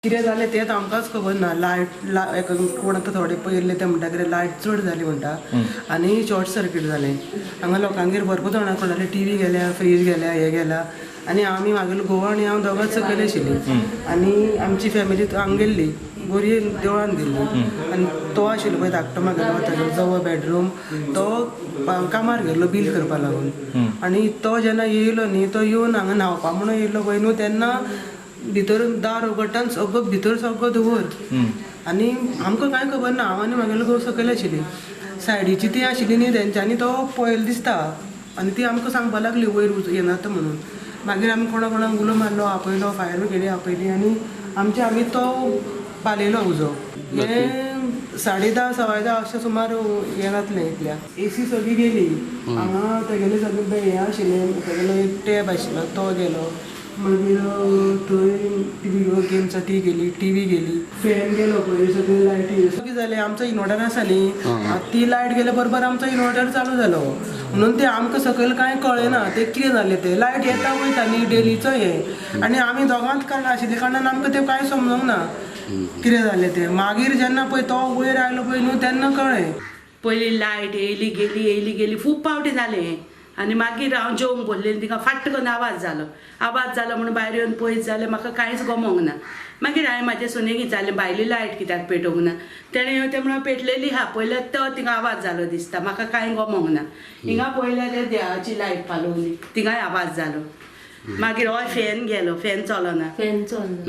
कितें जालें तेंच आमकांच खबर ना. लायट कोण आतां थोडे पयले ते म्हणटा कितें लायट चड जाली म्हणटा आनी शॉर्ट सर्कीट जालें. हांगा लोकांगेर भरपूर जाणां कोणाले टी व्ही गेल्या, फ्रीज गेल्या, हें गेला. आनी आमी मागीर घोव आनी हांव दोगांच सकयल आशिल्लीं आनी आमची फॅमिली हांगा गेल्ली बोरये देवळान गेल्ली. आनी तो आशिल्लो पळय धाकटो मागेलो तागेलो जवळ बेडरूम, तो कामार गेल्लो बील करपा लागून. आनी तो जेन्ना येयलो न्ही, तो येवन हांगा न्हांवपा म्हणून येयलो पळय न्हू, तेन्ना भितर दार उगडटा आनी सगळो भितर सगळो धुंवर. आनी आमकां कांय खबर ना. हांव आनी मागेलो घोव सकयल आशिल्ली, सायडीची ती आशिल्ली न्ही तेंच्यांनी तो पळयलो दिसता आनी ती आमकां सांगपा लागली वयर येनात म्हणून. मागीर आमी कोणा कोणाक उलो मारलो, आपयलो, फायर ब्रिगेडी आपयली आनी आमचे आमी तो पालयलो उजो. हें 10:30 10:15 अशें सुमार हें जातलें. इतल्या एसी सगळी गेली. हांगा तेगेले सगळे हें आशिल्लें, तेगेलो एक टॅब आशिल्लो तो गेलो. मागीर थंय व्हिडियो गेम्स ती गेली, टी व्ही गेली, फॅन गेलो, पयर सगळी लायटी सगळी जाली. आमचो इन्वर्टर आसा न्ही, ती लायट गेल्या बरोबर आमचो इन्वर्टर चालू जालो म्हणून ते आमकां सकयल कांय कळना ते कितें जालें. ते लायट येता वयता न्ही डेलीचो हें, आनी आमी दोगांच कारण आशिल्ल्या कारणान आमकां तें कांय समजूंक ना कितें जालें तें. मागीर जेन्ना पळय तो वयर आयलो पळय न्हू तेन्ना कळ्ळें. पयलीं लायट येयली गेली येयली गेली खूब पावटी जालें हें. आनी मागीर हांव जेवंक बसलें, तिका फाट्ट करून आवाज जालो. आवाज जालो म्हणून भायर येवन पळयत जाल्यार म्हाका कांयच गमोंक ना. मागीर हांवें म्हाजे सुनेक विचारलें भायली लायट कित्याक पेटोवंक ना. तेणें तें म्हणून पेटलेली आहा, पयल्यार तो तिंगा आवाज जालो दिसता, म्हाका कांय गमोंक ना. हिंगा पळयल्यार ते देवाची लायट पालोवली, तिंगाय आवाज जालो. मागीर हय फॅन गेलो, फॅन चलना,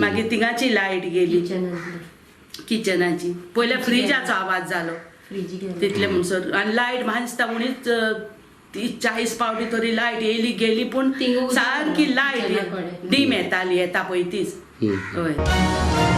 मागीर तिंगाची लायट गेली किचनाची. पयल्या फ्रिजाचो आवाज जालो तितले म्हणसर. आनी लायट म्हाका दिसता उणीच 40 पावटी तरी लायट येयली गेली, पूण सारकी लायट डीम येताली, येता पळय तीच. हय.